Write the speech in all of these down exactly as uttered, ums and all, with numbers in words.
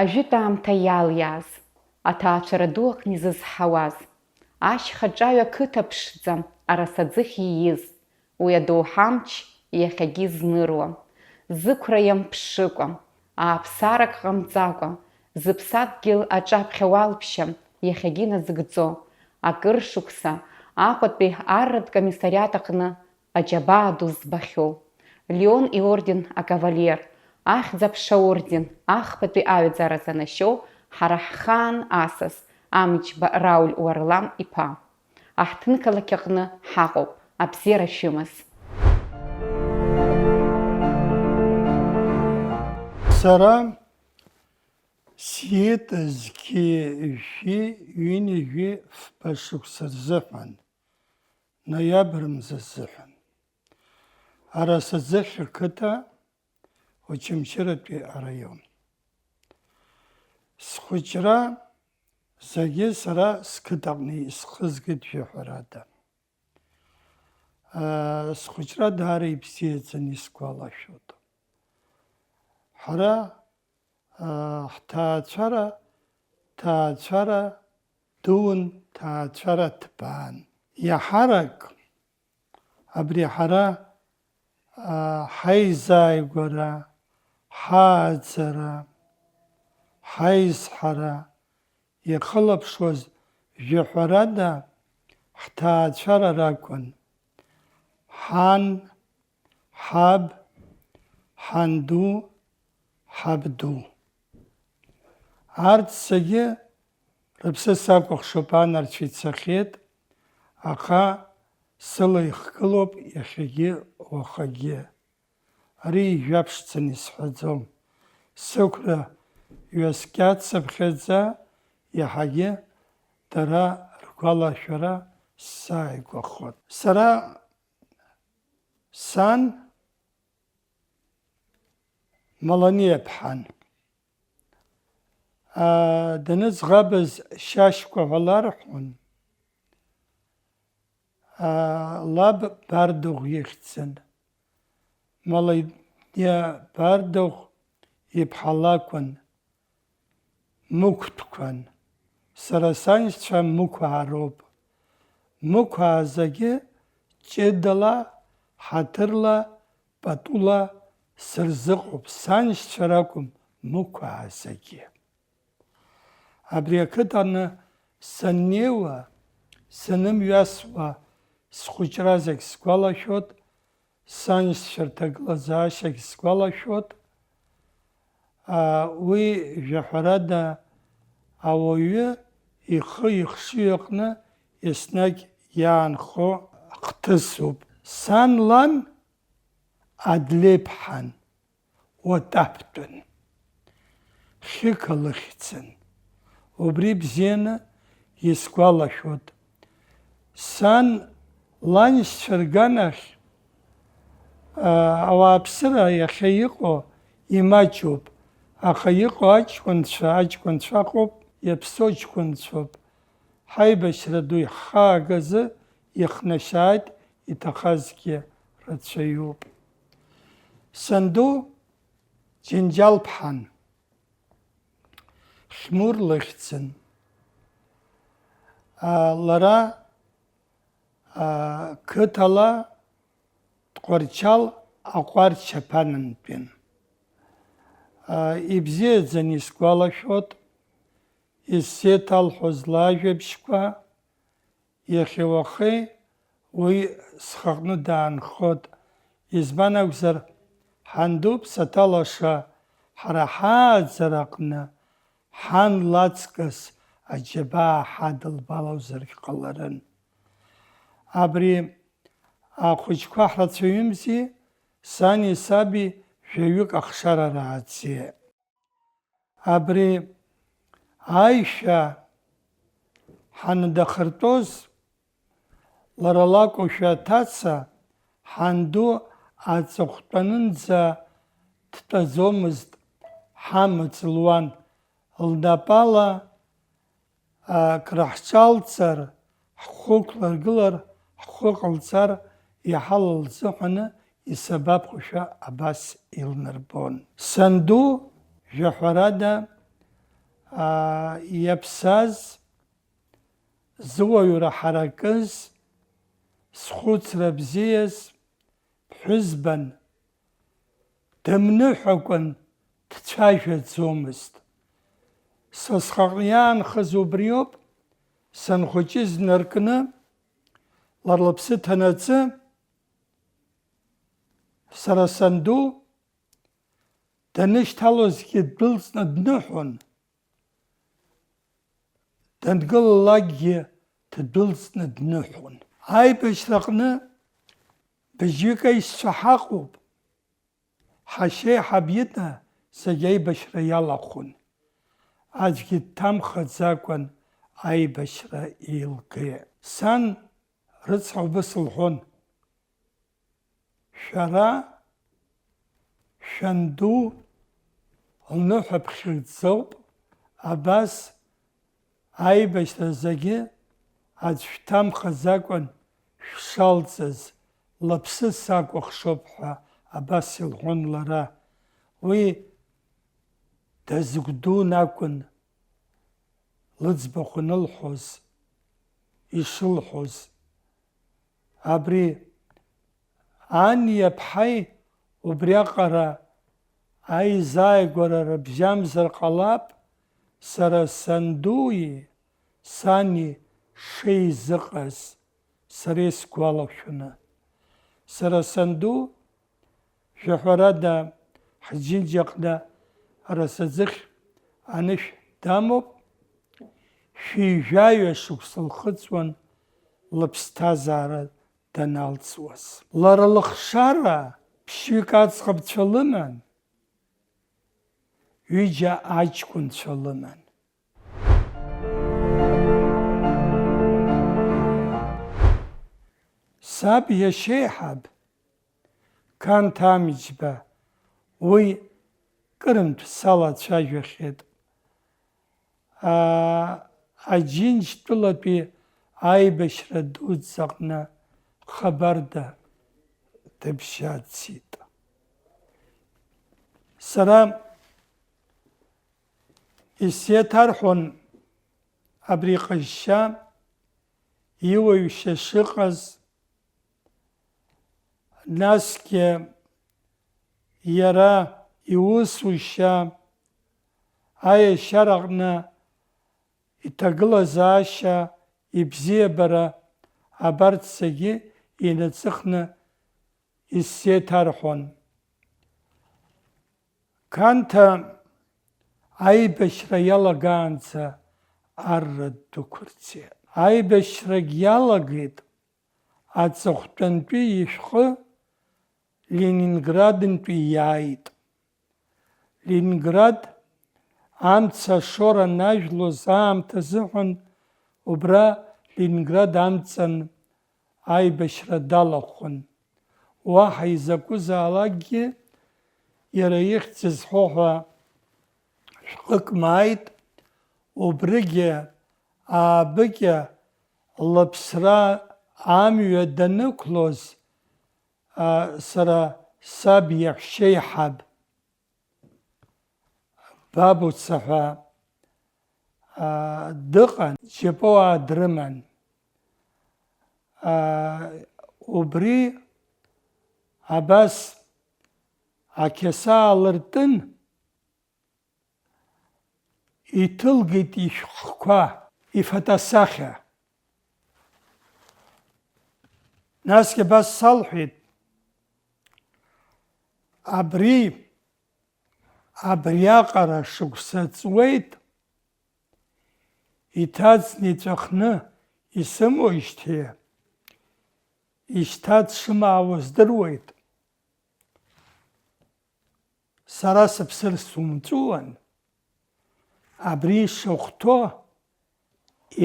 Ажәытә аамҭа иалиааз, аҭаацәара ду аҟны изызҳауаз, ашьха ҿаҩа қыҭа ԥшӡа, арасаӡыхь ииз, уи адоуҳа амч иахьагьы изныруа, зықәра иамԥшыкәа, ааԥсарак ҟамҵакәа, зыԥсадгьыл аҿаԥхьа уалԥшьа иахьагьы иназыгӡо, акыр шықәса Аҟәатәи арратә комиссариат аҟны аџьабаа ду збахьоу, Леон иорден акавалер, ахьӡ-аԥша орден, ахԥатәи аҩаӡара занашьоу ҳара ҳхаан асас Амҷба Рауль Уарлам иԥа. Аҳҭнықалақь аҟны ҳаҟоуп, абзиара шәымаз! Сара сиит зқьи жәшәи ҩынҩажәи фба шықәса рзыҳәан, ноиабр мза азыҳәан. Арасаӡыхь ақыҭа, Очамчыратәи араион. Схәыҷра зегьы сара сқыҭаҟны исхызгеит, жәаҳәарада. Схәыҷра даара ибзиаӡаны исгәалашәоит. Ҳара, ҳҭаацәара, ҭаацәара дуун, ҭаацәара ҭбаан. Иаҳарак абри ҳара, ҳаизааигәара, ҳааӡара, ҳаизҳара, ихылаԥшуаз жәаҳәарада ҳҭаацәара ракәын. Ҳан, ҳаб, ҳанду, ҳабду. Арҭ зегьы рыԥсы сакәыхшоуп, анарцә ицахьеит, аха сыла ихгылоуп иахьагьы уахагьы. Ари ижәаԥшӡаны исҳәаӡом. Сықәра ҩаскьацыԥхьаӡа иаҳагьы дара ргәалашәара сзааигәахоит. Сара сан Маланиа ԥҳан. Даныӡӷабыз Шьашькәа ҳәа ларҳәон. Лаб Бардыхә ихьӡын. Маланиа Бардыхә иԥҳа лакәын. Мықәтәқәан. Сара саншьцәа Мықәаа роуп. Мықәаа зегьы ҷыдала, ҳаҭырла, патула сырзыҟоуп, саншьцәа ракәым Мықәаа зегьы. Абри ақыҭаҟны саннеиуа, санымҩасуа, схәыҷра зегь сгәалашәоит, саншьцәа рҭагылазаашьагь сгәалашәоит. Уи жәаҳәарада ауаҩы ихы-ихшыҩ аҟны еснагь иаанхо хҭысуп. Сан лан Адлеиԥҳан. Уатаптәын. Хьықа лыхьӡын. Убри бзианы исгәалашәоит. Сан ланшьцәа рганахь, аа, ауааԥсыра иахьа иҟоу имаҷуп, аха иҟоу аҷкәынцәа, аҷкәынцәа ыҟоуп, иаԥсоу ҷкәынцәоуп. Ҳаибашьра ду иаҳхаагазы ихнашьааит, иҭахазгьы рацәаҩуп. Санду Џьынџьалԥҳан, Хьмур лыхьӡын. А, лара, а, қыҭала Тҟәарчал аҟәарчаԥанынтәын. А, ибзиаӡаны исгәалашәоит, исзеиҭалҳәоз лажәабжьқәа, иахьеи уахеи уи схаҟны даанхоит, избан акәзар, ҳанду ԥсаҭа лаша ҳара ҳааӡараҟны ҳан лаҵкыс аџьабаа ҳадылбалозаргь ҟаларын. Абри ахәыҷқәа ҳрацәаҩымзи, сани саби жәаҩык ахшара рааӡеит. Абри аишәа ҳанадахыртәоз, лара лакәушәа аҭаца, ҳанду аҵыхәтәанынӡа дтәаӡомызт, ҳамаҵ луан, лнапала, а, краҳҿалҵар, ҳхәы ықәларгылар, ҳхәы ҟалҵар, иаҳа лылзыҳәаны исабаԥхошәа абас илнарбон. Санду, жәаҳәарада, аа, иаԥсаз, зыуаҩра ҳаракыз, зхәыцра бзиаз ԥҳәызбан, дымныҳәакәан дцәажәаӡомызт. Са схаҟны иаанхаз убриоуп, санхәыҷыз наркны, лара лыԥсы ҭанаҵы, сара санду данышьҭалозгьы ддәылҵны дныҳәон, дангылалакгьы ддәылҵны дныҳәон. Аибашьраҟны быжьҩык аишьцәа ҳаҟоуп, ҳашьеиҳаб ида зегь аибашьра иалахәын. Аӡәгьы дҭамхаӡакәан аибашьра еилгеит. Сан рыцҳа убыс лҳәон, шәара шәанду лныҳәа ԥхьаӡоуп, абас аибашьра зегьы аӡә шәҭамхаӡакәан шәшалҵыз, лыԥсы сакәыхшоуп ҳәа абас илҳәон лара. Уи дазгәдуун акәын лыӡбахә анылҳәоз, ишылҳәоз. Абри ани аԥҳаи убриаҟара аизааигәара рыбжьамзар ҟалап, сара сандуи сани шеизыҟаз сара исгәалашәаны. Сара санду Жәаҳәарада, ҳџьынџьаҟны арасаӡыхь анышә дамоуп, шәи жәаҩа шықәса лхыҵуан лыԥсҭазаара даналҵуаз. Лара лыхшара ԥшьҩык аӡӷабцәа лыман, ҩыџьа аҷкәынцәа лыман. Саб иашьеиҳаб, Қанҭа Амиџьба, уи кырынтә салацәажәахьеит. Аа, Аџьынџьтәылатәи аибашьра дуӡӡаҟны хабарда дыбжьацит. Сара исеиҭарҳәон абри ҟазшьа иуаҩшьа шыҟаз, насгьы иара иусушьа аиашьараҟны иҭагылазаашьа, ибзиабара абарҭ зегьы инаҵыхны исзеиҭарҳәон. Қанҭа аибашьра иалагаанӡа арра ддәықәырҵеит. Аибашьрагь иалагеит, аҵыхәтәантәи ишәҟәы Ленинградынтәи иааит. Ленинград амца ашоура анажәлоз аамҭазыҳәан убра Ленинград амҵан аибашьра далахәын. Уаҳа изакәызаалакгьы иара ихьӡ зҳәо ҳәа шәҟәык мааит, убригьы аабыкьа лыԥсра амҩа данықәлоз, а, сара саб иаҳәшьеиҳаб Бабуца ҳәа, аа, дыҟан, џьапуаа дрыман. Аа, убри абас ақьаса аалыртын, иҭылгеит ишәҟәқәа, ифотосахьа. Насгьы абас салҳәеит, абри, абриаҟара шықәса ҵуеит, иҭаҵны иҵәахны исымоижьҭеи, ишьҭа дшымаауа здыруеит. Сара сыԥсыр сумҵәуан, абри ишахәҭоу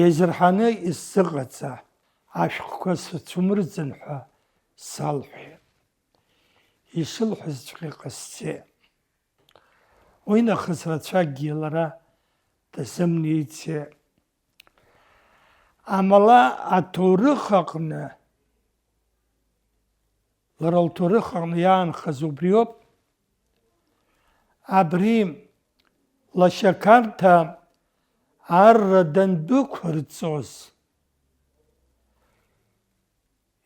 еизырҳаны исзыҟаҵа, ашәҟәқәа сыцәымырӡын ҳәа салҳәеит. Ишылҳәазҵәҟьа ҟасҵеит. Уи нахыс рацәакгьы лара дазымнеиӡеит. Амала аҭоурых аҟны, лара лҭоурых аҟны иаанхаз убриоуп. Абри лашьа Қанҭа арра дандәықәырҵоз,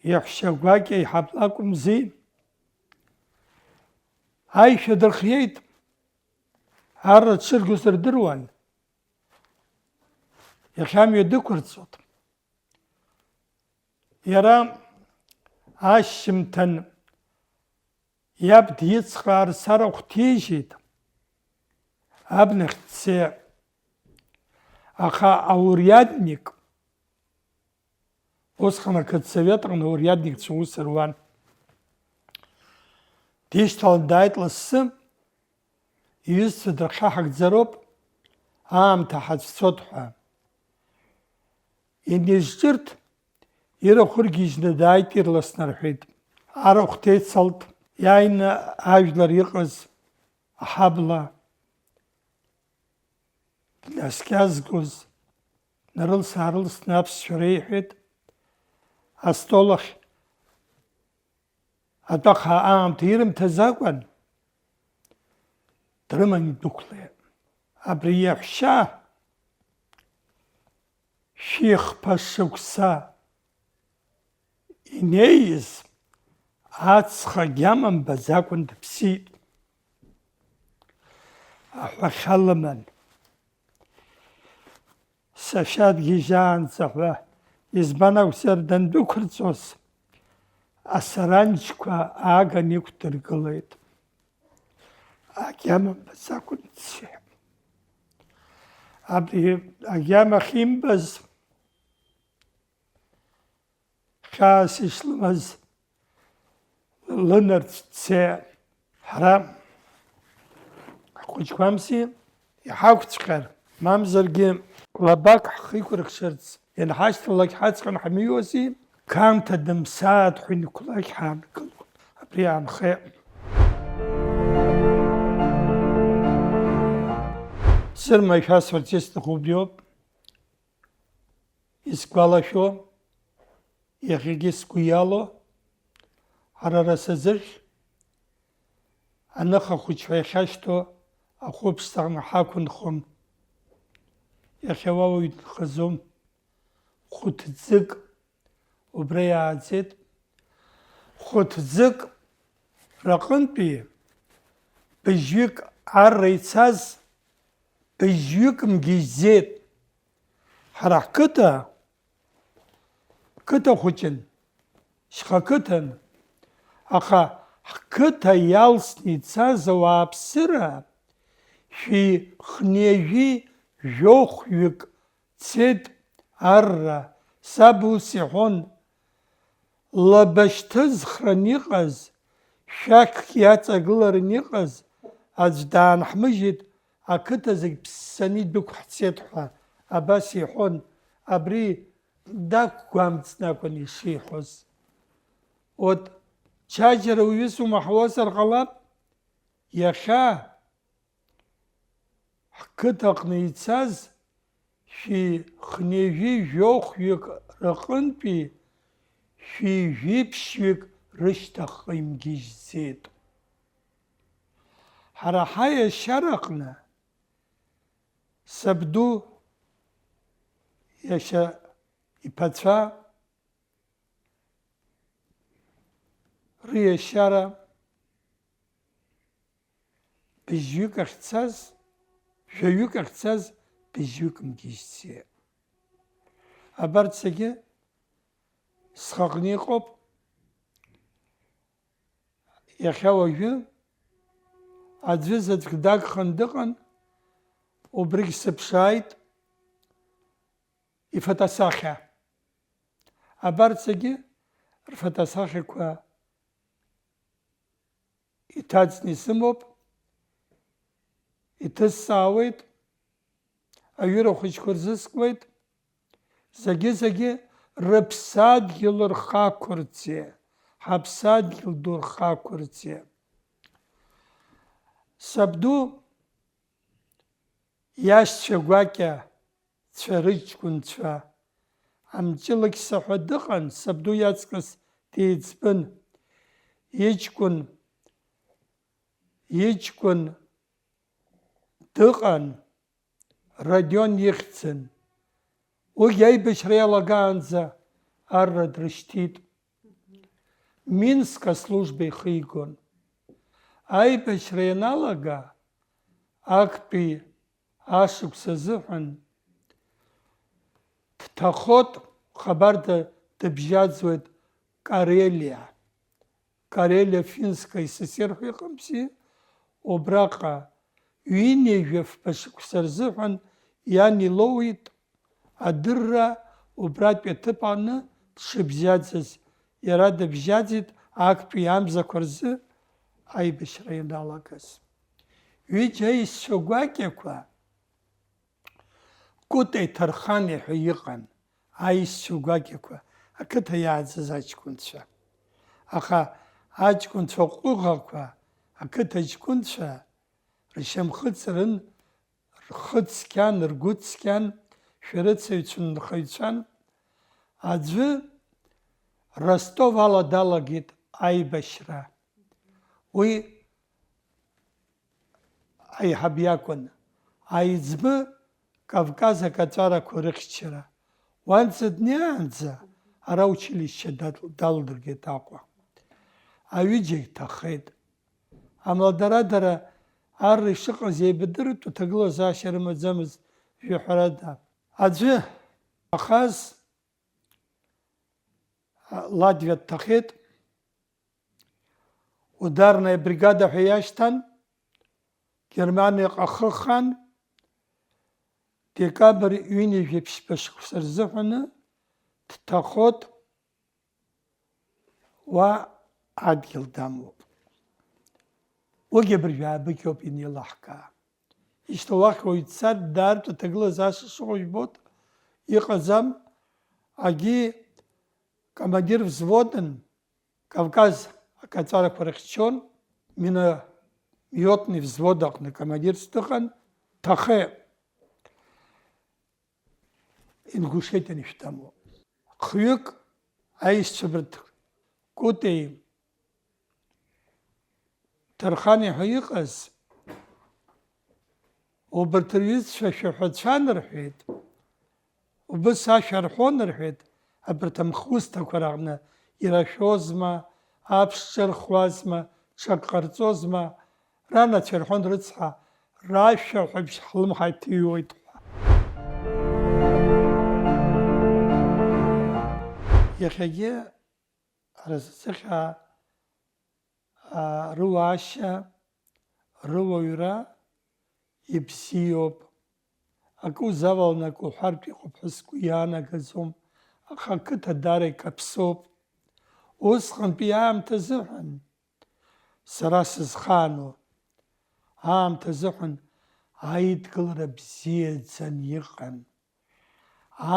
иаҳәшьа гәакьа иҳабла акәымзи, аишәа дырхиеит, арра дшыргоз рдыруан, иахьа амҩа дықәырҵоит. Иара ашьжьымҭан иаб дицхраарц арахә ҭижьит, абнахь дцеит. Аха аурядник, усҟан ақыҭсовет аҟны аурядникцәа ус руан, дишьҭалан дааит лассы, иҩызцәа дырхьаҳагӡароуп, аамҭа ҳацәцоит ҳәа. Инижҿырҭ, ирахә ыргьежьны дааит, ирласны рҳәеит. Арахә ҭеицалт, иааины ажәлар иҟаз аҳабла днаскьазгоз, нарылс-аарылсны аԥсшәа реиҳәеит, астол ахь атәаха аамҭа ирымҭаз акәын, дрыман идәықәлеит. Абри иаҳәшьа шәихԥа шықәса инеиз ацха агьама мбаӡакәан дыԥсит. Аҳәахьа лыман. Сашьа дгьежьаанӡа ҳәа, избан акәзар, дандәықәырҵоз, асаранџьқәа ааган иқәдыргылеит. Агьама мбаӡакәан дцеит. Абри агьама ахьимбаз, хьаас ишлымаз лынарцә дцеит. Ҳара ҳхәыҷқәамси иҳақәҵәҟьар, мамзаргьы лабак ҳхы иқәырхшарц ианҳашьҭалак ҳаҵҟьан ҳамыҩуази, қамҭа дымсааит ҳәа инықәлак ҳаанкылон. Абри аанхеит. Сырма ишәасҳәарц исҭаху убриоуп. Исгәалашәо, иахьагьы сгәы иалоу, ҳара Расазыхь аныха хәыҷқәа иахьашьҭоу ахәыԥшӡаҟны ҳақәынхон. Иахьа уа уаҩ дынхаӡом. Хәыҭӡык убра иааӡеит. Хәыҭӡык рҟынтәи быжьҩык арра ицаз быжьҩык мгьежьӡеит. Ҳара ҳқыҭа, қыҭа хәыҷын, шьха қыҭан, аха ҳқыҭа иалсны ицаз ауааԥсыра шәи хнеи жәи жәохәҩык цеит арра, саб ус иҳәон, лаба шьҭызхран иҟаз, шәақьк иаҵагыларан иҟаз аӡә даанҳмыжьит, ақыҭа зегь ԥссаны идәықәҳцеит ҳәа абас иҳәон, абри дақәгәамҵны акәын ишиҳәоз. От, ҽаџьара уҩыза умаҳауазар ҟалап, иахьа ҳқыҭаҟны ицаз шәи хнеи жәи жәохәҩык рҟынтәи шәи жәиԥшьҩык рышьҭахьҟа имгьежьӡеит. Ҳара ҳаиашьараҟны сабду иашьа иԥацәа рыиашьара быжьҩык ахьцаз, жәаҩык ахьцаз быжьҩык мгьежьӡеит. Абарҭ зегьы схаҟны иҟоуп. Иахьа уажәы аӡәы заҵәык дагхан дыҟан, убригь сыԥшааит ифотосахьа. Абарҭ зегьы рфотосахьақәа иҭаҵны исымоуп, иҭысҵаауеит, аҩыра хәыҷқәа рзыскуеит, зегьы-зегьы рыԥсадгьыл рхы ақәырҵеит, ҳаԥсадгьыл ду рхы ақәырҵеит. Сабду иашьцәа гәакьа цәа рыҷкәынцәа, амҷылак саҳәа дыҟан, сабду иаҵкыс деиҵбын, иҷкәын, иҷкәын дыҟан, Родион ихьӡын. Уигьы аибашьра иалагаанӡа арра дрышьҭит. Минск аслужба ихигон. Аибашьра ианалага, актәи ашықәс азыҳәан дҭахот, хабарда дыбжьаӡуеит Карелиа. Карелиа Финская ССР ҳәа иҟамзи, убраҟа ҩынҩажәа фба шықәса рзыҳәан иан илоуит адырра, убратәи аҭыԥ аҟны дшыбжьаӡыз, иара дыбжьаӡит актәи амзақәа рзы аибашьра ианалагаз. Ҩыџьа аишьцәа гәакьақәа Кәытеи Ҭарханеи ҳәа иҟан, аишьцәа гәакьақәа, ақыҭа иааӡаз аҷкәынцәа. Аха аҷкәынцәа ҟәыӷақәа, ақыҭа ҷкәынцәа ршьамхы ҵарын, рхы цқьан, ргәы цқьан, шәарыцаҩцәан, нхаҩцәан. Аӡәы Ростов ала далагеит аибашьра. Уи аиҳаб иакәын, аиҵбы Кавказ акаҵәарақәа рыхьчара. Уанӡа днеиаанӡа ара училишьче дад-, далдыргеит Аҟәа. Аҩыџьа иҭахеит. Амала дара-дара арра ишыҟаз еибадыртә, ҭагылазаашьа рымаӡамызт, жәаҳәарада. Аӡәы ахаз, а, Латвиа дҭахеит, ударная бригада ҳәа иашьҭан, Германиаҟа ахы хан, декабрь ҩынҩажәи ԥшьба шықәса рзыҳәаны дҭахот, уа адгьыл дамоуп. Уигьы абыржәы аабыкьоуп инеилаҳкаа. Ишьҭа уахь уаҩ дцар, даартә аҭагылазаашьа шыҟоу жәбоит, иҟаӡам, агьи командир взводын, Кавказ акаҵәарақәа рыхьчон, минометный взвод аҟны командирс дыҟан, Ҭахе, Ингушетиан ишәҭамло. Хҩык аишьцәа абарҭ Кәытеи Ҭарханеи ҳәа иҟаз, убарҭ рҩызцәа шәаҳәацәан рҳәеит, убыс ашәа рҳәон рҳәеит, абарҭ амхусҭақәа раҟны ирашәозма, аԥшҿа рхуазма, ҽак ҟарҵозма, ранацәа ирҳәон рыцҳа, рашәаҳәабжь ҳлымҳа иҭыҩуеит ҳәа. Иахьагьы аразҟы зыхьаа, аа, рыуаашьа, рыуаҩра ибзиоуп. Акы узаваланы акы уҳәартә иҟоуп ҳәа сгәы иаанагаӡом, аха ақыҭа даара икаԥсоуп. Усҟантәи аамҭа азыҳәан, сара сызхаану аамҭа азыҳәан аидгылара бзиаӡаны иҟан.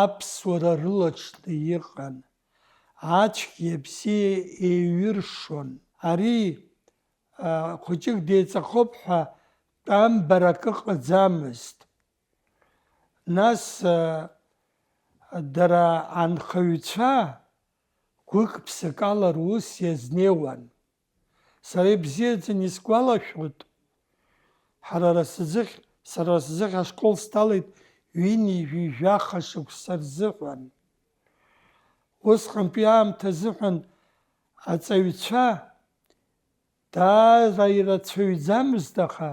Аԥсуара рылаҽны иҟан. Ацәгьеи абзиеи еиҩыршон. Ари, а, хәыҷык деиҵахоуп ҳәа тәамбарак ыҟаӡамызт. Нас, а, дара анхаҩцәа гәык-ԥсык ала рус иазнеиуан. Сара ибзиаӡаны исгәалашәоит, ҳара ара сзыхь, сара сзыхь ашкол сҭалеит ҩынҩажәи жәаха шықәса рзыҳәан. Усҟантәи аамҭа азыҳәан аҵаҩцәа даара ирацәаҩӡамызт, аха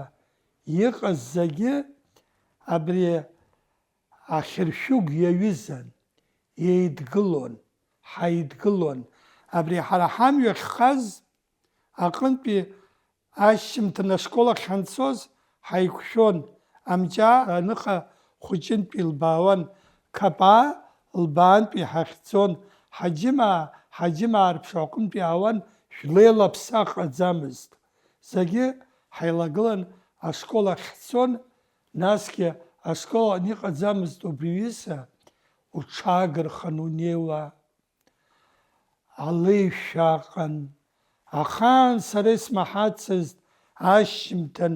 иҟаз зегьы абри ахьыршәыгә иаҩызан, еидгылон, ҳаидгылон. Абри ҳара ҳамҩа ахьхаз аҟынтәи ашьжьымҭан ашкол ахь ҳанцоз ҳаиқәшәон, амҷаа аныха хәыҷынтә илбаауан, Қапаа лбаантә иҳахьӡон, Ҳаџьымаа, Ҳаџьымаа рыԥшаҟынтә иаауан, жәлеилаԥса ҟаӡамызт. Зегьы ҳаилагылан ашкол ахь ҳцон, насгьы ашкол аҟны иҟаӡамызт убри аҩыза, уҽаагархан унеиуа. Алеишәа аҟан. Ахаан сара исмаҳацызт, ашьжьымҭан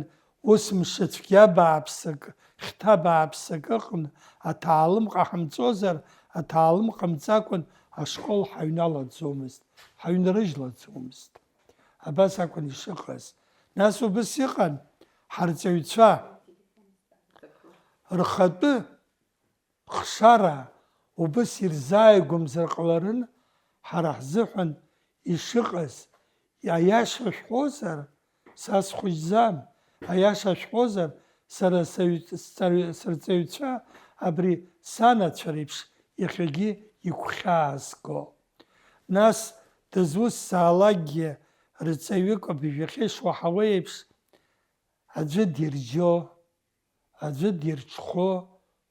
ус мшацәгьа бааԥсык, хьҭа бааԥсык ыҟан, аҭаалым ҟаҳамҵозар, аҭаалым ҟамҵакәан ашкол ҳаҩналаӡомызт, ҳаҩнарыжьлаӡомызт. Абас акәын ишыҟаз. Нас убыс иҟан ҳарҵаҩцәа. рхатәы хшара убыс ирзааигәамзар ҟаларын, ҳара ҳзыҳәан ишыҟаз, аиаша шәҳәозар, са схәыҷӡам, аиаша шәҳәозар, сара саҩ-, сҵаҩ-, сырҵаҩцәа абри санацәа реиԥш иахьагьы игәхьаазго. Нас дызусҭзаалакгьы рҵаҩык абыжәҩахьы ишуаҳауа еиԥш, аӡәы дирџьо, аӡәы дирҽхәо,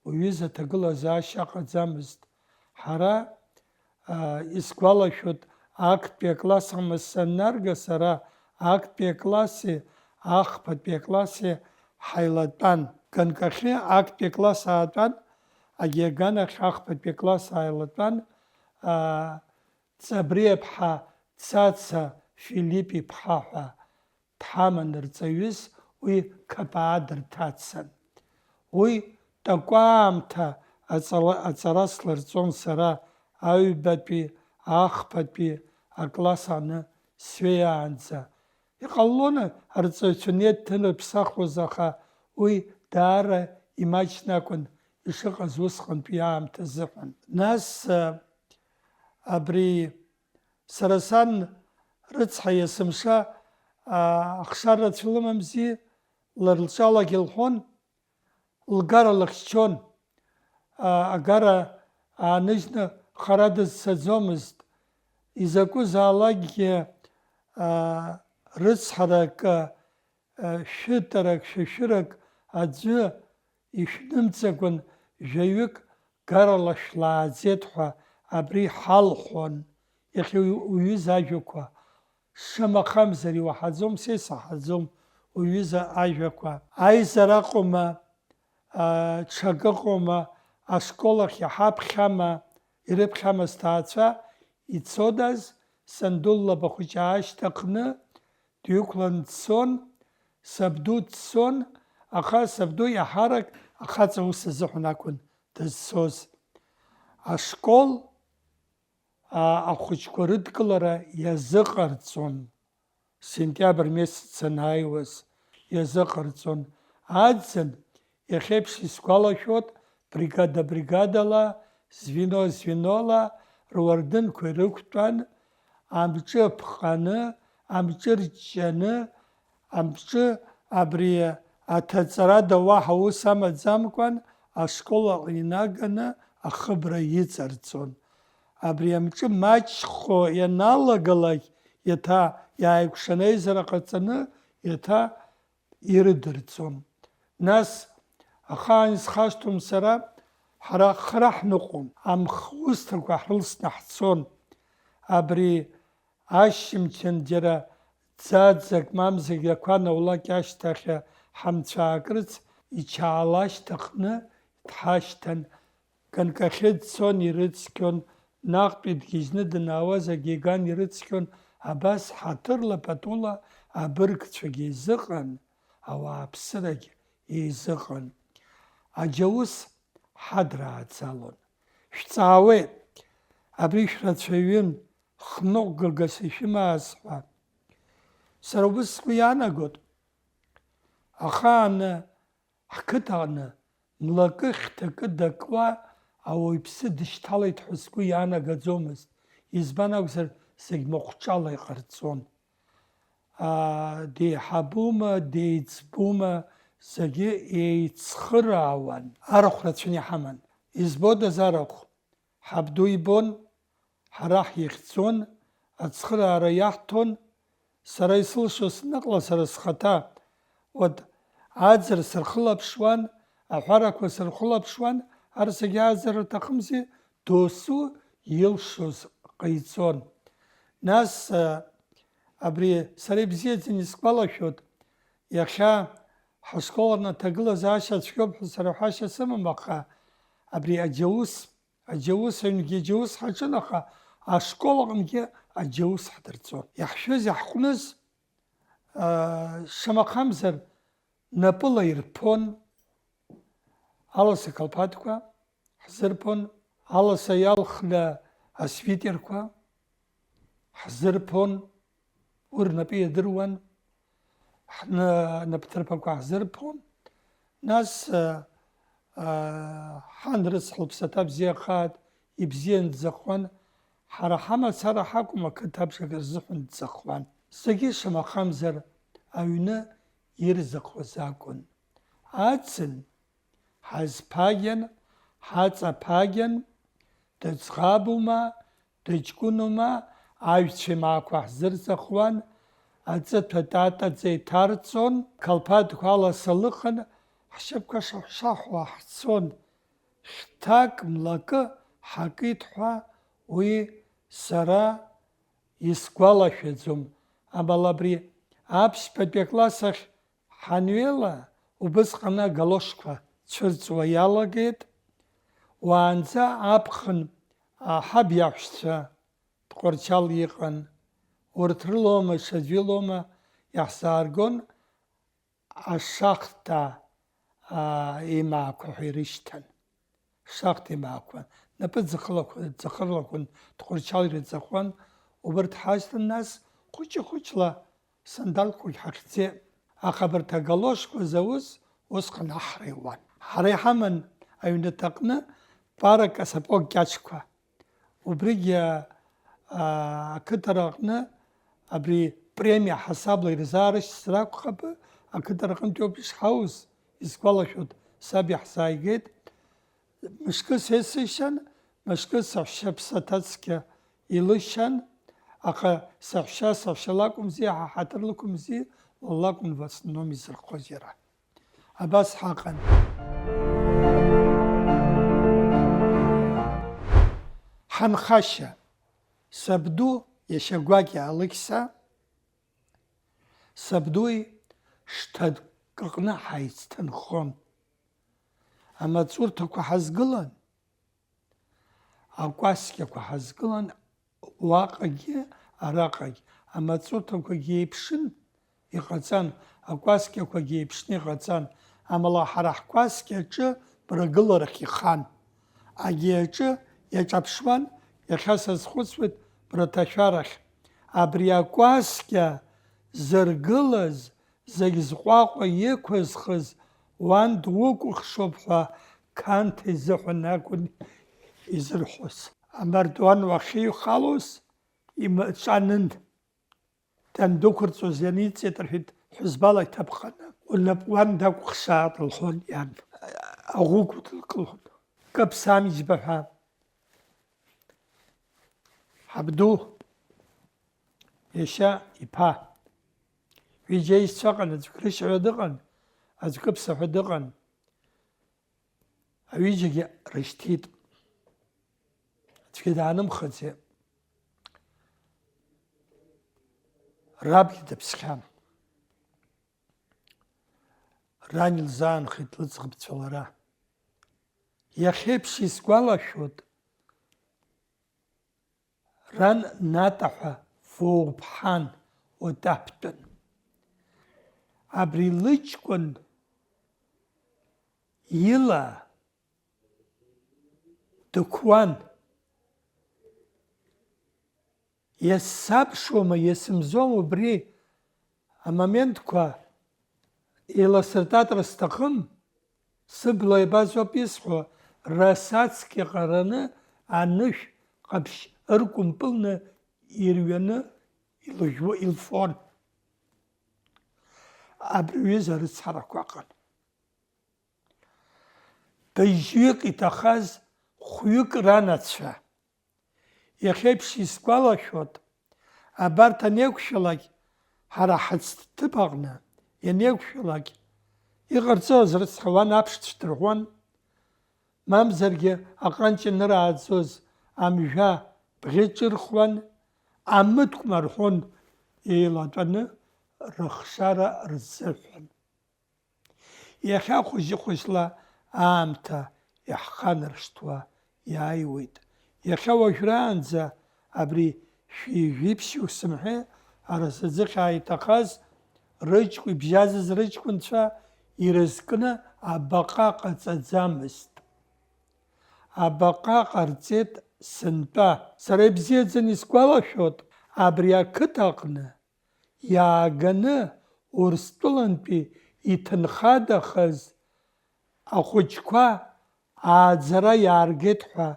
уҩыза аҭагылазаашьа ыҟаӡамызт. Ҳара, аа, исгәалашәоит, актәи акласс аҟны саннарга, сара актәи акласси ахԥатәи акласси ҳаилатәан. Ганкахьы актәи акласс аатәан, агьи аганахь ахԥатәи акласс ааилатәан, аа, Ҵабриаԥҳа Цаца Филипп-иԥҳа ҳәа дҳаман рҵаҩыс, уи Қапаа дырҭацан. Уи такәаамҭа аҵала-, аҵара слырҵон сара аҩбатәи, ахԥатәи акласс аҟны сҩеиаанӡа. Иҟалон арҵаҩцәа неҭҭын рыԥсахуаз, аха уи даара имаҷны акәын ишыҟаз усҟантәи аамҭа азыҳәан. Нас, а, абри Сара сан рыцҳа, есымша, аа, ахшара рацәа лымамзи, лара лҿалагьы лҳәон, лгара лыхьчон. Аа, агара ааныжьны хара дызцаӡомызт. Изакәызаалакгьы, аа, рыцҳарак, шәытарак, шәышәырак аӡәы ишәнымҵакәан, жәаҩык гарала шәлааӡеит ҳәа абри ҳалҳәон. Иахьа уи-, уҩыза ажәақәа, шамахамзар, иуаҳаӡом, са исаҳаӡом уҩыза ажәақәа. Аизара акәыма, а, ҽак ыҟоума, ашкол ахь иҳаԥхьама, ирыԥхьама сҭаацәа ицодаз, санду ллаба хәыҷы аашьҭыхны, дҩықәлан дцон, сабду дцон, аха сабду иаҳарак ахаҵа ус азыҳәан акәын дызцоз. Ашкол, а, ахәыҷқәа рыдкылара иазыҟарҵон, сентиабр месяц санааиуаз иазыҟарҵон. Аӡын, иахьеиԥш исгәалашәоит, бригада-бригадала, звено-звенола руардынқәа ирықәтәан, амҿы ԥҟаны, амҿы рҷҷаны, амҿы абри аҭаҵарада уаҳа ус амаӡамкәан, ашкол аҟны инаганы ахыбра иҵарҵон. Абри амҿы маҷхо ианалагалак, еиҭа иааикәшаны аизара ҟаҵаны, еиҭа ирыдырҵон. Нас, ахаан исхашҭуам сара, ҳара хра ҳныҟәон, амхусҭақәа ҳрылсны ҳцон. Абри ашьымчын џьара ӡаӡак мамзаргьы ақәа наулак ашьҭахь ҳамцәаакырц ичаала ашьҭыхны дҳашьҭан. Ганкахьы дцон, ирыцқьон, наҟтәи дгьежьны данаауаз агьиган ирыцқьон, абас ҳаҭырла патула абыргцәагьы еизыҟан, ауааԥсырагь еизыҟан. Аџьаус ҳадрааӡалон. Шәҵаауеит, абри шәрацәаҩын, хныҟәгагас ишәымааз ҳәа. Сара убыс сгәы иаанагот, ахааны ҳқыҭаҟны млакы хьҭакы дакуа ауаҩԥсы дышьҭалеит ҳәа сгәы иаанагаӡомызт, избан акәзар, зегь махәҿала иҟарҵон. Аа, деиҳабума, деиҵбума, зегьы еицхыраауан. Арахә рацәаны иҳаман. Избодаз арахә? Ҳабду ибон, ҳара ҳихьӡон, ацхыраара иаҳҭон, сара исылшоз ныҟала сара схаҭа, уа, аӡра сырхылаԥшуан, аҳәарақәа сырхылаԥшуан, ар зегьы ааӡара рҭахымзи, досу илшоз ҟаиҵон. Нас, а, абри сара ибзиаӡаны исгәалашәоит, иахьа ҳашкол аҟны аҭагылазаашьа цәгьоуп ҳәа сара ҳәашьа сымам, аха абри аџьаус Аџьаус аҩнгьы аџьаус ҳаҿын, аха ашкол аҟынгьы аџьаус ҳдырҵон. Иаҳшәыз, иаҳҟәныз, аа, шамахамзар, напыла ирԥон, аласа акалԥадқәа ҳзырԥон, аласа иалхны асвитерқәа ҳзырԥон, уи рнапы иадыруан, ҳнапҭырԥақәа ҳзырԥон. Нас, а, аа, ҳан рыцҳа лыԥсаҭа бзиахааит, ибзиан дӡахуан, ҳара ҳамацара ҳакәым, ақыҭа абжак рзыҳәан дӡахуан. Зегьы шамахамзар аҩны ирзахуаз акәын. Аӡын ҳазԥагьан, ҳаҵаԥагьан, дыӡӷабума, дыҷкәынума, аҩцәа имаақәа ҳзырзахуан, аҵыҭәа татаӡа иҭарҵон, қалԥадқәа аласа лыхан, ҳшьапқәа шаҳәшаҳәуа ҳцон. Хьҭак млакы ҳакит ҳәа уи сара исгәалашәаӡом, амала абри аԥшьбатәи акласс ахь ҳанҩеила, убысҟаны агалошқәа цәырҵуа иалагеит. Уаанӡа аԥхын аҳаб иаҳәшьцәа Тҟәарчал иҟан. Урҭ рылоума, ҽаӡәы илоума, иаҳзааргон ашахта, аа, имаақәа ҳәа ирышьҭан. Шахта имаақәа. Напы ӡахылақәа-, ӡахырлақәан, Тҟәарчал ирыӡахуан. Убырҭ ҳашьҭан, нас хәыҷы-хәыҷла сандалқәагь ҳахьӡеит. Аха абарҭ агалошқәа зауз усҟан аҳра иуан. Ҳара иҳаман аҩнаҭаҟны парак асапог кьаҿқәа. Убригьы, аа, ақыҭара аҟны абри премиа ҳасабла ирзаарышьҭыр акәхап, ақыҭара аҟынтәи ауп ишҳауз, исгәалашәоит, саб иаҳзааигеит. Мышкы сесышьан, мышкы саҳәшьа ԥсаҭацқьа илышьан, аха саҳәшьа саҳәшьа лакәымзи, ҳа ҳаҭыр лықәымзи, лакәын в основном изырхоз иара. Абас ҳаҟан. Ҳанхашьа, сабду иашьа гәакьа Алықьса, сабдуи шҭакы аҟны ҳаицҭынхон. Амаҵурҭақәа ҳазгылан, акәасқьақәа ҳазгылан, уаҟагьы, араҟагь амаҵурҭақәагьы еиԥшын, иҟаҵан, акәасқьақәагьы еиԥшны иҟаҵан, амала ҳара ҳкәасқьа аҿы мрагыларахь ихан. Агьи аҿы иаҿаԥшуан, иахьа сазхәыцуеит, мраҭашәарахь. Абри акәасқьа зыргылаз, зегь зҟәаҟәа иқәызхыз уан дукәыхшоуп ҳәа Қанҭа изыҳәан акәын изырҳәоз. Амардуан уахьыҩхалоз имаҵ анын, дандәықәырҵоз ианиҵеит рҳәеит, ҳәызбала иҭаԥханы, унап уан дакәыхшааит лҳәон иан, аӷәыгә дылкылон. Кыԥсамиџьба ҳәа ҳабду иашьа иԥа. Ҩыџьа аишьцәа ыҟан, аӡә Грышьа ҳәа дыҟан, аӡә Кыԥса ҳәа дыҟан. Аҩыџьагьы рышьҭит. Аӡәгьы даанымхаӡеит. Рабгьы дыԥсхьан. Ран илзаанхеит лыӡӷабцәа лара. Иахьеиԥш исгәалашәоит, ран Ната ҳәа воуԥҳан Отаԥтәын. Абри лыҷкәын ила дықәуан. Иасзаԥшуама, иасымзоума убри амоментқәа еиласыртатар сҭахым, сыбла иабаз ауп исҳәо, расацкьа ҟараны анышә ҟаԥшь ыркәымпылны ирҩаны илыжәуа илфон. Абри аҩыза арыцҳарақәа ыҟан. Быжьҩык иҭахаз хәҩык ранацәа. Иахьеиԥш исгәалашәоит, абарҭ анеиқәшәалак, ҳара ҳаӡҭыԥ аҟны ианеиқәшәалак, иҟарҵоз рыцҳауан, аԥшцә дырҳәуан, мамзаргьы аҟанҷ анырааӡоз амжәа бӷьы ҿырхуан, амыткәма рҳәон еилатәаны рыхшара рзыҳәан. Иахьа хәыжьы-хәыжьла аамҭа иаҳханаршҭуа иааиуеит. Иахьа уажәраанӡа абри шәи жәиԥшьу сымҳәеи аразы аӡыхь ааиҭахаз рыҷкәын, ибжьазыз рыҷкәынцәа ирызкны абаҟа ҟаҵаӡамызт. Абаҟа ҟарҵеит сынтәа. Сара ибзиаӡаны исгәалашәоит, абри ақыҭаҟны иааганы Урыстәылантәи иҭынхадахаз Ахәыҷқәа ааӡара иааргеит ҳәа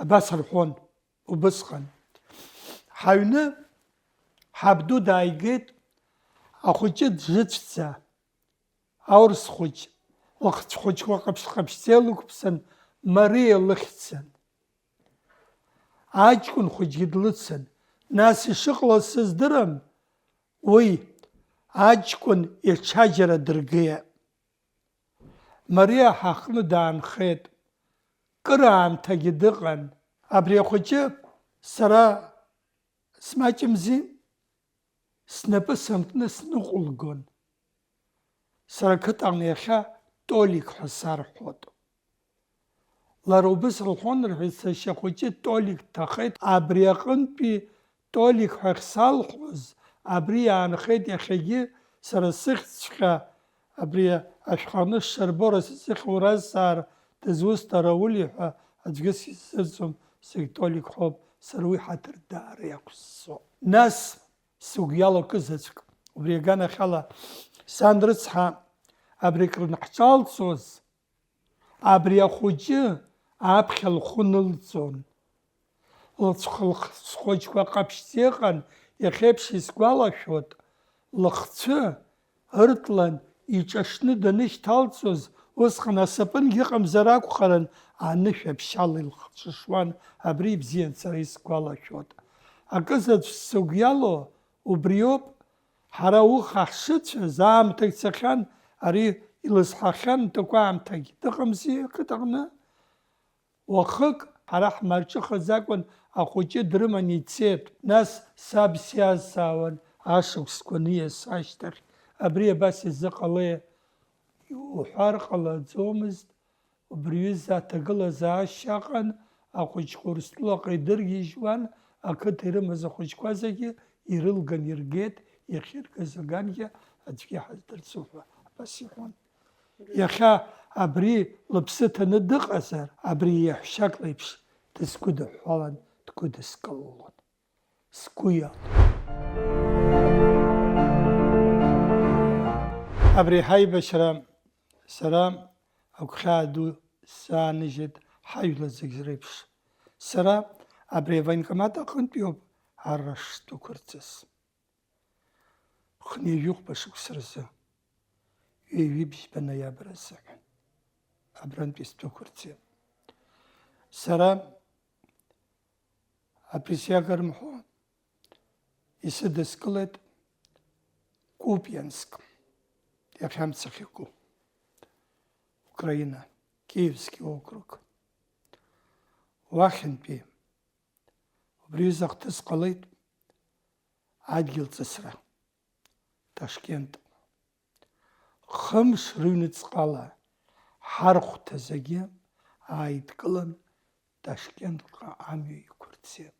абас рҳәон убысҟан. Ҳаҩны ҳабду дааигеит, ахәыҷы ӡыцәӡа, аурыс хәыҷ, лыхцә хәыҷқәа ҟаԥшь-ҟаԥшьӡа илықәԥсан, Мариа лыхьӡын. Аҷкәын хәыҷгьы длыцын, нас ишыҟалаз сыздырам, уи аҷкәын иҽаџьара дыргеит. Мариа ҳаҟны даанхеит. Кыраамҭагьы дыҟан. Абри ахәыҷы сара смаҷымзи, снапы санкны сныҟәылгон. Сара ақыҭаҟны иахьа Толик ҳәа сарҳәоит. Лара убыс лҳәон, рҳәеит, сашьа хәыҷы Толик дҭахеит. Абри аҟынтәи Толик ҳәа ахьсалҳәоз, абри иаанхеит иахьагьы, сара сыхьӡҵәҟьа абри ашәҟәы сшарбо, сызхьуразҵаар, дызусҭа Рауль ҳәа аӡәгьы сизыӡом, зегь Толик ҳәоуп, сара уи ҳаҭыр даара иақәсҵо. Нас сыгәы иалоу акызаҵәык, убри аганахьала, сан рыцҳа, абри акрынаҳҿалҵоз, абри ахәыҷы аԥхьа лхәы нылҵон. Лцәхы-, лхцәхәыҷқәа ҟаԥшьӡа иҟан, иахьеиԥш исгәалашәоит, лыхцәы ыртлан иҿашны данышьҭалҵоз, усҟан асапынгьы ыҟамзар акәхарын, анышә аԥшьала илхҿышуан, абри ибзиан сара исгәалашәоит. Акызаҵә сыгәы иалоу убриоуп, ҳара уха ҳшыцәаз аамҭагь цахьан, ари илызҳахьан, такәы аамҭагь дыҟамзи ақыҭаҟны. Уахык ҳара ҳмарҿыхаӡакәан ахәыҷы дрыманы ицеит. Нас саб сиазҵаауан ашықәсқәа ниас ашьҭахь, абри абас изыҟалеи? Иуҳәар ҟалаӡомызт, убри ҩыза аҭагылазаашьа аҟан, ахәыҷқәа Урыстәылаҟа идыргьежьуан, ақыҭа ирымаз ахәыҷқәа зегьы ирылган иргеит, иахьыргаз агангьы аӡәгьы ҳаздырӡом ҳәа абас иҳәон. Иахьа абри лыԥсы ҭаны дыҟазар, абри иаҳәшьак леиԥш дысгәыдыҳәҳәалан, дгәыдыскылалон. Сгәы иалоуп. Абри ҳаибашьра сара агәхьаа ду сзааныжьит ҳажәлар зегь реиԥш. Сара абри авоенкомат аҟынтәиуп арра шдәықәырҵаз. Хынҩажәихәба шықәса рзы, ҩажәи бжьба ноиабр азыҳәан, абрантәи сдәықәырҵеит. Сара априсиага рымҳәо исыдыскылеит Купианск, иахьа амца ахьықәу, Украина, Киевский округ. Уахьынтәи убри аҩыза ахҭыс ҟалеит адгьыл ҵысра, Ташкент. Хымш рыҩныҵҟала ҳархәҭа зегьы ааидкылан, Ташкентҟа амҩа иқәырцеит.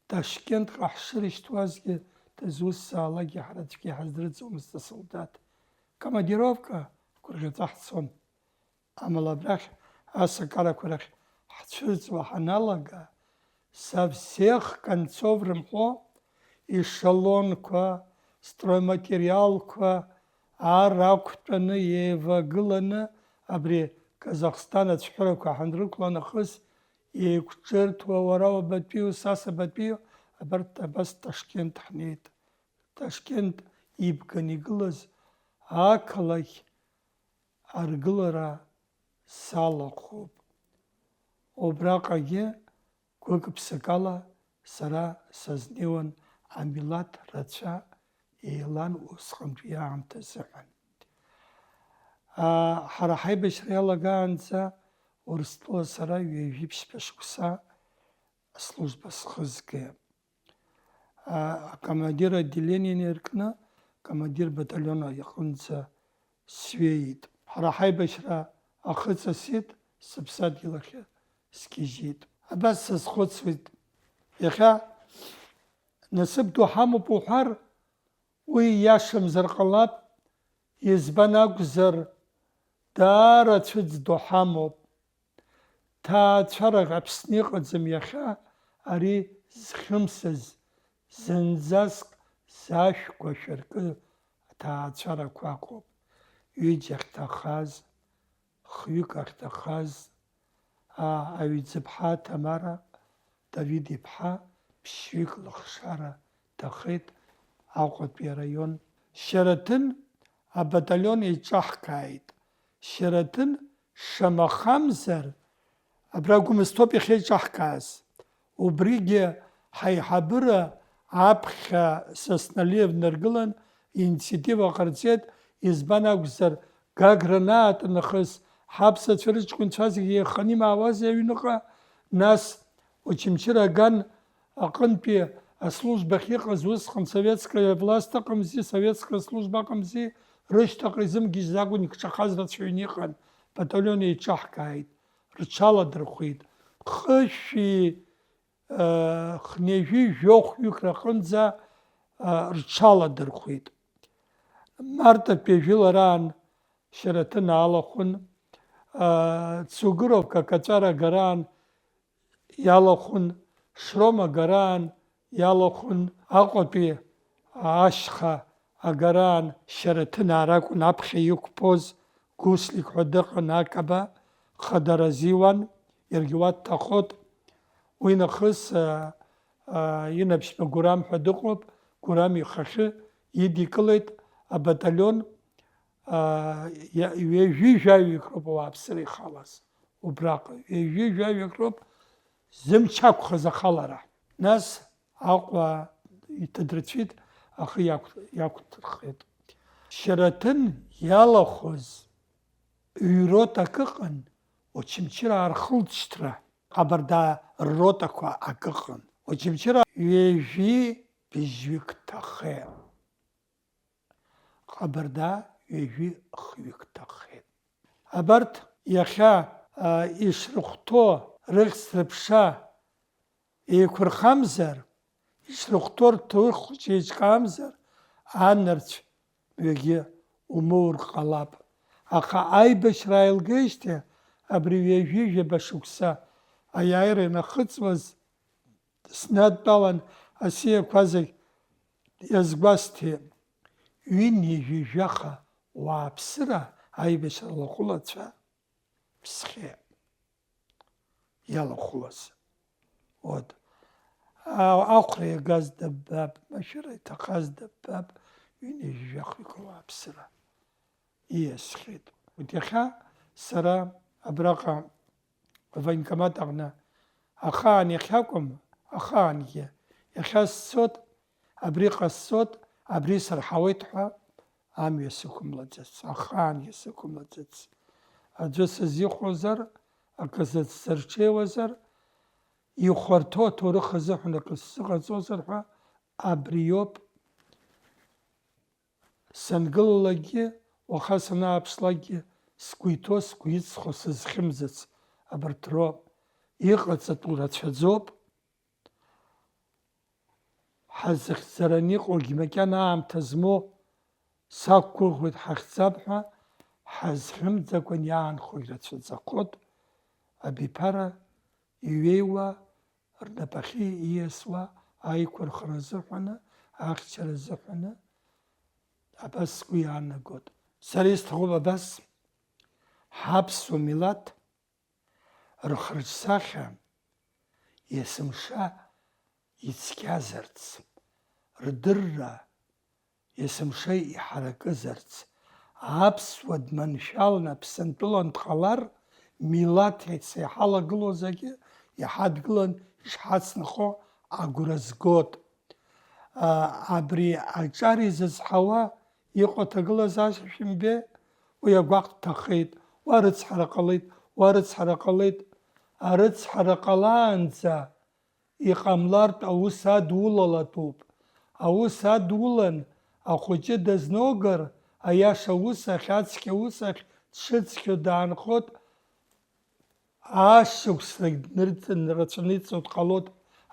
Ташкентҟа ҳшырышьҭуазгьы, дызусҭзаалакгьы ҳара аӡәгьы иҳаздырӡомызт асолдаҭ. Командировка гәырӷьаҵәа ҳцон. Амала абрахь асакарақәа рахь ҳцәырҵуа ҳаналага, со всех концов рымҳәо, ешелонқәа, стройматериалқәа ар ақәтәаны еивагыланы, абри Казахстан ацәҳәырақәа ҳанрықәла нахыс, еиқәҿырҭуа, уара уабатәиу, са сабатәиу, абарҭ абас Ташкент ҳнеит. Ташкент ибган игылаз ақалақь аргылара салахәуп. Убраҟагьы гәык-ԥсыкала сара сазнеиуан амилаҭ рацәа еилан усҟантәи аамҭа азыҳәан. Аа, ҳара ҳаибашьра иалагаанӡа Урыстәыла сара ҩажәи ԥшьба шықәса аслужба схызгеит. А, акомандир отделение инаркны, командир батальона иҟынӡа сҩеит. Ҳара ҳаибашьра ахы ҵысит, сыԥсадгьыл ахь сгьежьит. Абас сазхәыцуеит. Иахьа насыԥ ду ҳамоуп уҳәар, уи иашамзар ҟалап, избан акәзар, даара цәыӡ ду ҳамоуп. Ҭаацәарак Аԥсны иҟаӡам иахьа, ари зхьымсыз, зынӡаск зашәқәа шәыркы аҭаацәарақәа ыҟоуп. Ҩыџьа ахьҭахаз, хҩык ахьҭахаз, аа, Аҩӡыԥҳа Ҭамара, Давид иԥҳа, ԥшьҩык лыхшара ҭахеит Аҟәатәи араион. Шьараҭын абаталион еиҿаҳкааит. Шьараҭын шамахамзар, абра Гәымсҭоуп иахьеиҿаҳкааз. Убригьы ҳаиҳабыра аԥхьа Сасналиев днаргылан, инициатива ҟарҵеит, избан акәзар, Гагра анаатәа нахыс ҳаԥсацәа рыҷкәынцәа зегьы еиханы имаауазеи аҩныҟа, нас Очамчыра аган аҟынтәи аслужбахь иҟаз усҟан советская власть ыҟамзи, советская служба ыҟамзи, рышьҭахь изымгьежьӡакәан икҿахаз рацәаҩны иҟан, баталион еиҿаҳкааит, рҽаладырхәит. Хышәи, э, хнеижәи жәохәҩык рҟынӡа, э, рҽаладырхәит. Мартатәи ажәылараан Шьараҭын аалахәын, э, Цугуровка акаҵәара агараан иалахәын, Шрома агараан иалахәын, Аҟәатәи ашьха агараан Шьараҭынаа ракәын аԥхьа иқәԥоз, Гуслик ҳәа дыҟан, Акаба хадара азиуан, иаргьы уа дҭахот. Уи нахыс, а, а, Инаԥшьба Гурам ҳәа дыҟоуп, Гурам ихахьы идикылеит абаталион, а, иа-, ҩажәи жәаҩык роуп ауааԥсыра ихалаз. Убраҟа ҩажәи жәаҩык роуп зымч ақәхаз ахалара. Нас Аҟәа иҭадырцәит, ахы иақәҭ-, иақәдырхеит. Шьараҭын иалахәыз ҩ-ротак ыҟан, Очамчыраа рхылҵшьҭра, Ҟабардаа рротақәа акы ыҟан. Очамчыраа ҩажәи быжьҩык ҭахеит. Ҟабарда ҩажәи хҩык ҭаххеит. Абарҭ иахьа, а, ишрыхәҭоу рыхьӡ-рыԥша еиқәырхамзар, ишрыхәҭоу рҭоурых хәыҷы еиҿкаамзар, анарцә мҩагьы умоур ҟалап. Аха аибашьра ааилгеижьҭеи абри ҩажәи жәаба шықәса аиааира ианахыҵуаз, снадтәалан, асиақәа зегь иазгәасҭеит. Ҩынҩажәи жәаха уааԥсыра аибашьра лахәылацәа ԥсхьеит иалахәылаз. Вот. А-, ахәра иагаз дыббап, машәыра иҭахаз дыббап, ҩынҩажәи жәахҩык уааԥсыра ииасхьеит. Иахьа сара абраҟа авоенкомат аҟны ахаан иахьакәым, ахаангьы, иахьа сцот, абри ҟасҵот, абри сырҳауеит ҳәа амҩа сықәымлаӡац, ахаангьы сықәымлаӡац. Аӡәы сызихәозар, акы сзырҽеиуазар, ихәарҭоу аҭоурых азыҳәан акы сзыҟаҵозар ҳәа абриоуп. Сангылалакгьы, уаха санааԥшлакгьы, сгәы иҭоу, сгәы иҵхо, сызхьымӡац абарҭ роуп. Иҟаҵатәу рацәаӡоуп. Ҳазыхьӡараны иҟоугь макьана аамҭа змоу, сақәгәыӷуеит, ҳахьӡап ҳәа, ҳазхьымӡакәан иаанхогь рацәаӡахоит. Абиԥара иҩеиуа, рнапахьы ииасуа аиқәырхара азыҳәаны, ахьчара азыҳәаны, абас сгәы иаанагоит. Сара исҭахуп абас, ҳаԥсуа милаҭ рхырҿсахьа есымша ицқьазарц, рдырра есымша иҳаракызарц, аԥсуа дманшәалан Аԥсынтәылан дҟалар, милаҭ еица иҳалагылоу зегьы иҳадгылан ишҳацнахо агәра згоит. А, абри аҿар изызҳауа иҟоу аҭагылазаашьа шәымбеи, уи агәаҟ дҭахеит, уа рыцҳара ҟалеит, уа рыцҳара ҟалеит. Арыцҳара ҟалаанӡа иҟамлартә аус адулалатәуп. Аус адулан, ахәыҷы дазногар, аиаша усахь, ацқьа усахь дшыцқьоу даанхоит, ашықәсрагь днырҵын, рацәаны иҵоу дҟалоит,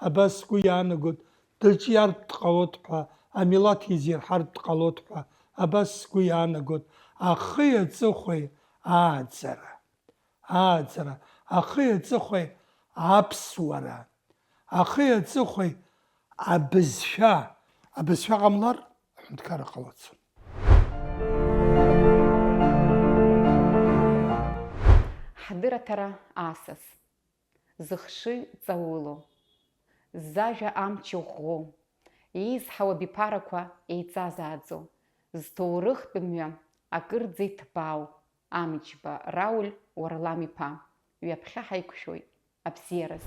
абас сгәы иаанагоит, дыҿиартә дҟалоит ҳәа, амилаҭ изирҳартә дҟалоит ҳәа, абас сгәы иаанагоит, ахи аҵыхәеи ааӡара. Ааӡара, ахи аҵыхәеи аԥсуара, ахи аҵыхәеи абызшәа, абызшәа ҟамлар, аҳәынҭқарра ҟалаӡом. Ҳдырраҭара асас, зыхшыҩ ҵаулоу, зажәа амч ӷәӷәоу, еизҳауа абиԥарақәа еиҵазааӡо, зҭоурыхтә мҩа акырӡа иҭбаау Амҷба Рауль Уарлам-иԥа, ҩаԥхьа ҳаиқәшәоит абзиараз.